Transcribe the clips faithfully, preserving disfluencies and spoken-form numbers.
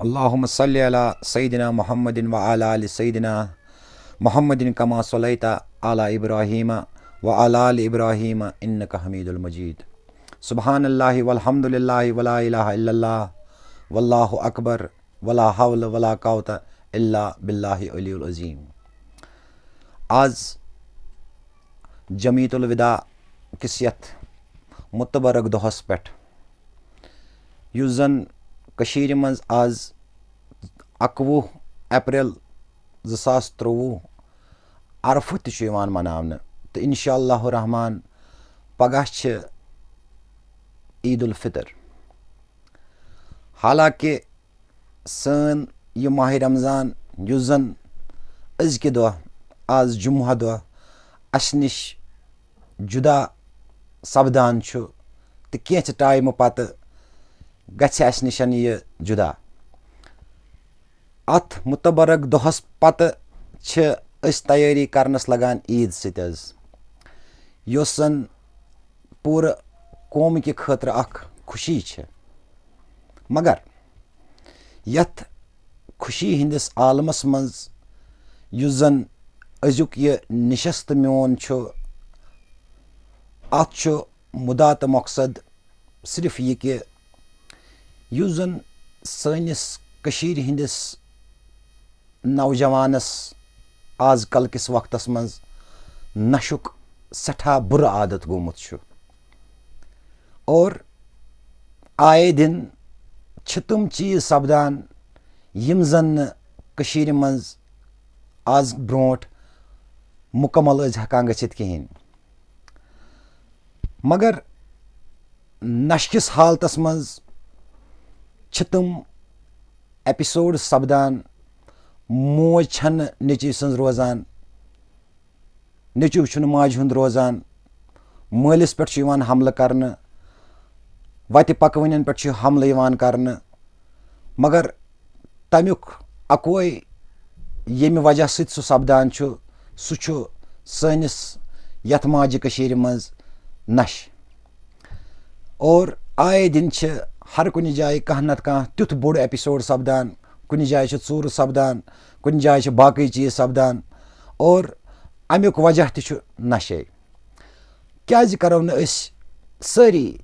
اللهم صل على سيدنا محمد وعلى آل سيدنا محمد كما صليت على إبراهيم وعلى آل إبراهيم إنك حميد مجيد. سبحان الله والحمد لله ولا إله إلا الله والله أكبر ولا حول ولا قوة إلا بالله العلي العظيم. آز جمعیت الوداع کِس یَتھ متبرک دۄہَس پٮ۪ٹھ، یُس زَن کٔشیٖرِ منٛز آز اَکوُہ اپریل زٕ ساس ترٛۆوُہ عرفہٕ تہِ چھُ یِوان مناونہٕ، تہٕ انشاء اللہ الرحمن پگاہ چھِ عید الفطر۔ حالانکہ سٲنۍ یہِ ماہِ رمضان، یُس زَن أزکہِ دۄہ، آز جمعہ دۄہ، اَسہِ نِش جدا سپدان چھُ، تہٕ کینٛژھِ ٹایمہٕ پتہٕ گژھِ اَسہِ نِش یہِ جدا۔ اَتھ متبرک دۄہَس پتہٕ چھِ أسۍ تیٲری کرنَس لگان عید سۭتۍ حظ، یۄس زَن پوٗرٕ قومہٕ کہِ خٲطرٕ اکھ خوشی چھِ۔ مگر یَتھ خوشی ہٕنٛدِس عالمَس منٛز، یُس زَن أزیُک یہِ نِشست میون چھُ، اَتھ چھُ مُدا تہٕ مقصد صرف یہِ کہِ یُس زَن سٲنِس کٔشیٖرِ ہٕنٛدِس نوجوانَس آز کل کِس وقتَس منٛز نشُک سٮ۪ٹھاہ بُرٕ عادت گوٚمُت چھُ۔ اور آئے دِن چھِ تِم چیٖز سپدان، یِم زَن نہٕ کٔشیٖرِ منٛز آز برونٛٹھ مُکمل ٲسۍ ہٮ۪کان گٔژھِتھ کِہیٖنۍ۔ مگر نشہِ کِس حالتس منٛز چھِ تِم ایپیسوڈ سپدان، موج چھنہٕ نیٚچوۍ سٕنٛز روزان، نیٚچوٗ چھُنہٕ ماجہِ ہُنٛد روزان، مٲلِس پٮ۪ٹھ چھُ یِوان حملہٕ کرنہٕ، وتہِ پکوٕنٮ۪ن پٮ۪ٹھ چھُ حملہٕ یِوان کرنہٕ۔ مگر تمیُک اکوے ییٚمہِ وجہ سۭتۍ سُہ سپدان چھُ، سُہ چھُ سٲنِس یتھ ماجہِ کٔشیٖرِ منٛز نشہٕ۔ اور آئے دِن چھِ ہر کُنہِ جایہِ کانٛہہ نتہٕ کانٛہہ تیُتھ بوٚڑ ایپیسوڈ سپدان، کُنہِ جایہِ چھِ ژوٗرٕ سپدان، کُنہِ جایہِ چھِ باقٕے چیٖز سپدان، اور امیُک وجہ تہِ چھُ نشے۔ کیازِ کرو نہٕ أسۍ سٲری،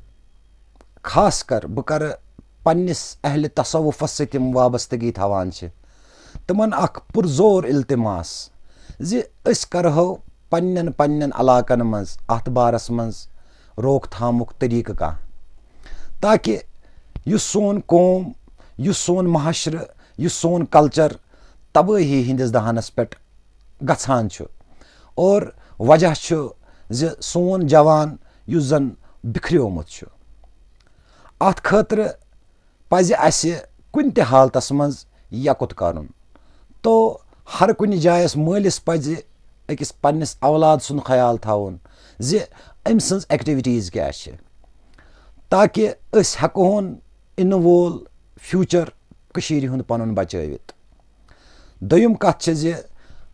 خاص کر بہٕ کرٕ پننِس اہلِ تصوفس سۭتۍ یِم وابستگی تھاوان چھِ، تِمن اکھ پُرزور التماس زِ أسۍ کرہو پننٮ۪ن پننٮ۪ن علاقن منٛز اتھ بارس منٛز روک تھامُک طریقہٕ کانٛہہ، تاکہِ یُس سون قوم، یُس سون معاشرٕ، یُس سون کلچر تبٲہی ہٕنٛدِس دہانس پٮ۪ٹھ گژھان چھُ، اور وجہ چھُ زِ سون جوان یُس زن بِکھریومُت چھُ، اتھ خٲطرٕ پزِ اسہِ کُنہِ تہِ حالتس منٛز یکُت کرُن۔ تو ہر کُنہِ جایس مٲلِس پزِ أکِس پننِس اولاد سُنٛد خیال تھاوُن زِ أمۍ سٕنٛز ایکٹیویٹیز کیٛاہ چھِ، تاکہِ أسۍ ہٮ۪کہون یِنہٕ وول فیوچر کٔشیٖرِ ہُنٛد پنُن بچٲوِتھ۔ دوٚیِم کتھ چھِ زِ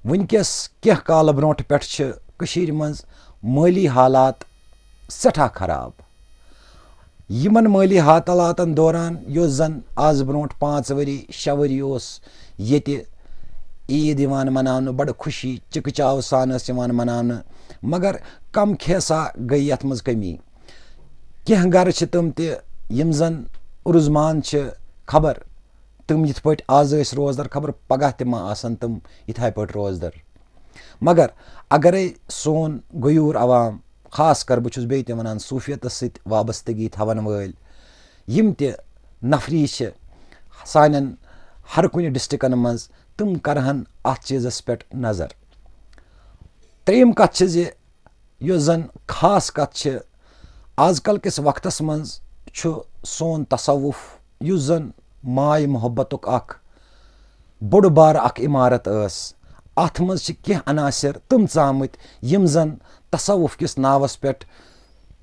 وٕنکیٚس کینٛہہ کالہٕ برونٛٹھ پٮ۪ٹھ چھِ کٔشیٖرِ منٛز مٲلی حالات سٮ۪ٹھاہ خراب۔ یِمن مٲلی حالاتن دوران، یُس زن آز برونٛٹھ پانٛژھ ؤری، شےٚ ؤری اوس ییٚتہِ عیٖد یِوان مناونہٕ، بڑٕ خوشی چِکہٕ چاو سان ٲس یِوان مناونہٕ، مگر کم کھیسا گٔے یتھ منٛز کٔمی۔ کینٛہہ گرٕ چھِ تِم تہِ یِم زن رُزمان چھِ، خبر تِم یِتھ پٲٹھۍ آز ٲسۍ روزدر، خبر پگاہ تہِ ما آسن تِم یِتھے پٲٹھۍ روزدر۔ مگر اگرے سون غیوٗر عوام، خاص کر بہٕ چھُس بیٚیہِ تہِ وَنان، صوٗفیتَس سۭتۍ وابستگی تھاوَن وٲلۍ یِم تہِ نفری چھِ سانٮ۪ن ہر کُنہِ ڈسٹرکن منٛز، تِم کرہن اَتھ چیٖزَس پٮ۪ٹھ نظر۔ ترٛیٚیِم کَتھ چھِ زِ یۄس زَن خاص کَتھ چھِ، آز کل کِس وقتَس منٛز چھُ سون تصوف، یُس زَن ماے محبتُک اکھ بوٚڑ بارٕ اکھ عمارت ٲس۔ اتھ منٛز چھِ کینٛہہ عناصر تِم ژامٕتۍ یِم زن تصوف کِس ناوس پٮ۪ٹھ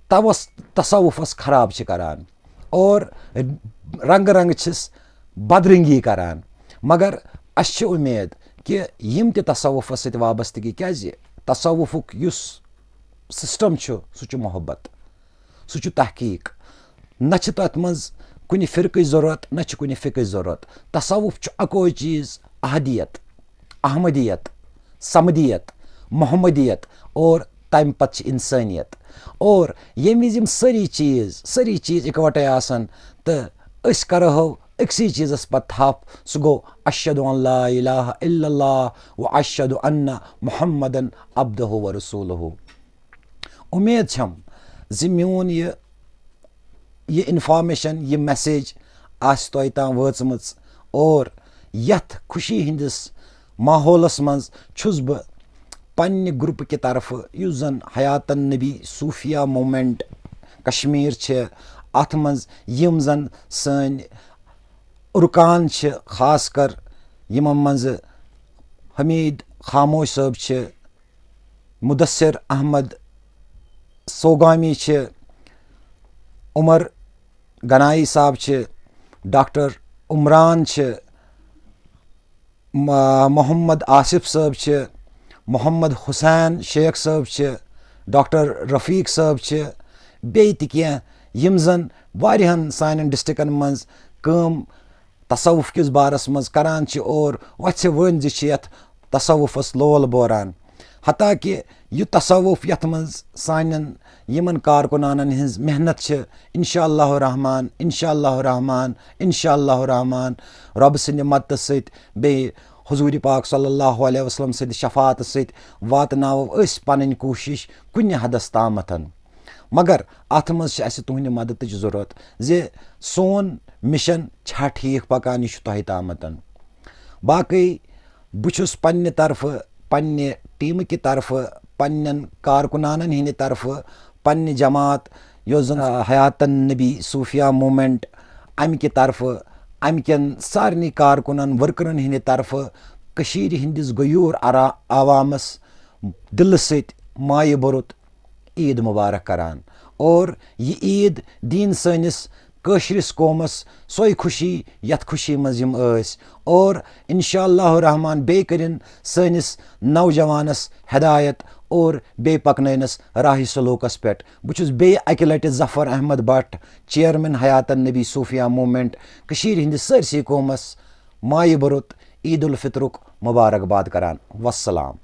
توس-، تصوفس خراب چھِ کران اور رنگہٕ رنگہٕ چھِس بدرنگی کران۔ مگر اسہِ چھِ اُمید کہِ یِم تہِ تصوفس سۭتۍ وابستگی، کیازِ تصوفُک یُس سسٹم چھُ، سُہ چھُ محبت، سُہ چھُ تحقیق۔ نہ چھِ تَتھ منٛز کُنہِ فرقٕچ ضروٗرت، نہ چھِ کُنہِ فقٕچ ضروٗرت۔ تصوف چھُ اکوے چیٖز، احدیت، احمدیت، صمدیت، محمدیت اور تمہِ پتہٕ چھِ انسٲنیت۔ اور ییٚمہِ وِزِ یِم سٲری چیٖز، سٲری چیٖز اِکوَٹَے آسَن تہٕ أسۍ کَرہو أکسٕے چیٖزَس پتہٕ تھپھ، سُہ گوٚو اشہد ان لا الہ الا اللہ و اشہد ان محمدن عبدہ و رسولہ۔ اُمید چھم زِ میون یہِ، یہِ information، یہِ message آسہِ تۄہہِ تام وٲژمٕژ اور یَتھ خوشی ہٕنٛدِس ماحولَس منٛز چھُس بہٕ پننہِ group کہِ طرفہٕ، یُس زَن حیاتن نبی صوفیہ movement کشمیر چھِ، اَتھ منٛز یِم زَن سٲنۍ رُکان چھِ، خاص کر یِمن منٛزٕ حمید خاموش صٲب چھِ، مدثر احمد سوگامی چھِ، عمر گنایی صاحب چھِ، ڈاکٹر عمران چھِ، م-، محمد آصف صٲب چھِ، محمد حسین شیخ صٲب چھِ، ڈاکٹر رفیق صٲب چھِ، بیٚیہِ تہِ کینٛہہ یِم زَن واریاہَن سانٮ۪ن ڈسٹرکن منٛز کٲم تصوف کِس بارس منٛز کران چھِ اور وَژھِ وٲنۍ زِ چھِ یَتھ تصوفس لول بوران۔ حتیٰ کہِ یہِ تصوف یَتھ منٛز سانٮ۪ن یِمن کارکنانن ہٕنٛز محنت چھِ، انشاء اللہ الرحمن، انشاء اللہ الرحمن، انشاء اللہ الرحمن، رۄبہٕ سٕنٛدِ مدتہٕ سۭتۍ بیٚیہِ حضوٗرِ پاک صلی اللہ علیہ وسلم سٕنٛدِ شفاعتہٕ سۭتۍ واتناوو أسۍ پنٕنۍ کوٗشِش کُنہِ حدس تامتھ۔ مگر اتھ منٛز چھِ اسہِ تُہنٛدِ مدتٕچ ضروٗرت زِ سون mission چھا ٹھیٖک پکان، یہِ چھُ تۄہہِ تامتھ۔ باقٕے بہٕ چھُس پننہِ طرفہٕ، پننہِ team کہِ طرفہٕ، پننٮ۪ن کارکنانن ہٕنٛدِ طرفہٕ، پننہِ جماعت یۄس زن، آ، حیاتن نبی صوفیہ movement، امہِ کہِ طرفہٕ، امہِ کٮ۪ن سارنٕے کارکنن، workerن ہٕنٛدِ طرفہٕ کٔشیٖرِ ہٕنٛدِس غیوٗر عرا-، عوامس دِلہٕ سۭتۍ مایہِ بوٚرُت عیٖد مُبارک کران۔ اور یہِ عیٖد دِن سٲنِس کٲشرِس قومس سۄے خوشی، یتھ خوشی منٛز یِم ٲسۍ۔ اور انشاء اللہ الرحمن بیٚیہِ کٔرِن سٲنِس نوجوانس ہدایت اور بیٚیہِ پکنٲینس راہِ سلوٗکس پٮ۪ٹھ۔ بہٕ چھُس بیٚیہِ اکہِ لٹہِ ظفر احمد بٹ، chairman حیاتن نبی صوفیہ movement، کٔشیٖرِ ہٕنٛدِس سٲرسٕے قومس مایہِ بوٚرُت عید الفطرُک مبارک باد کران۔ والسلام۔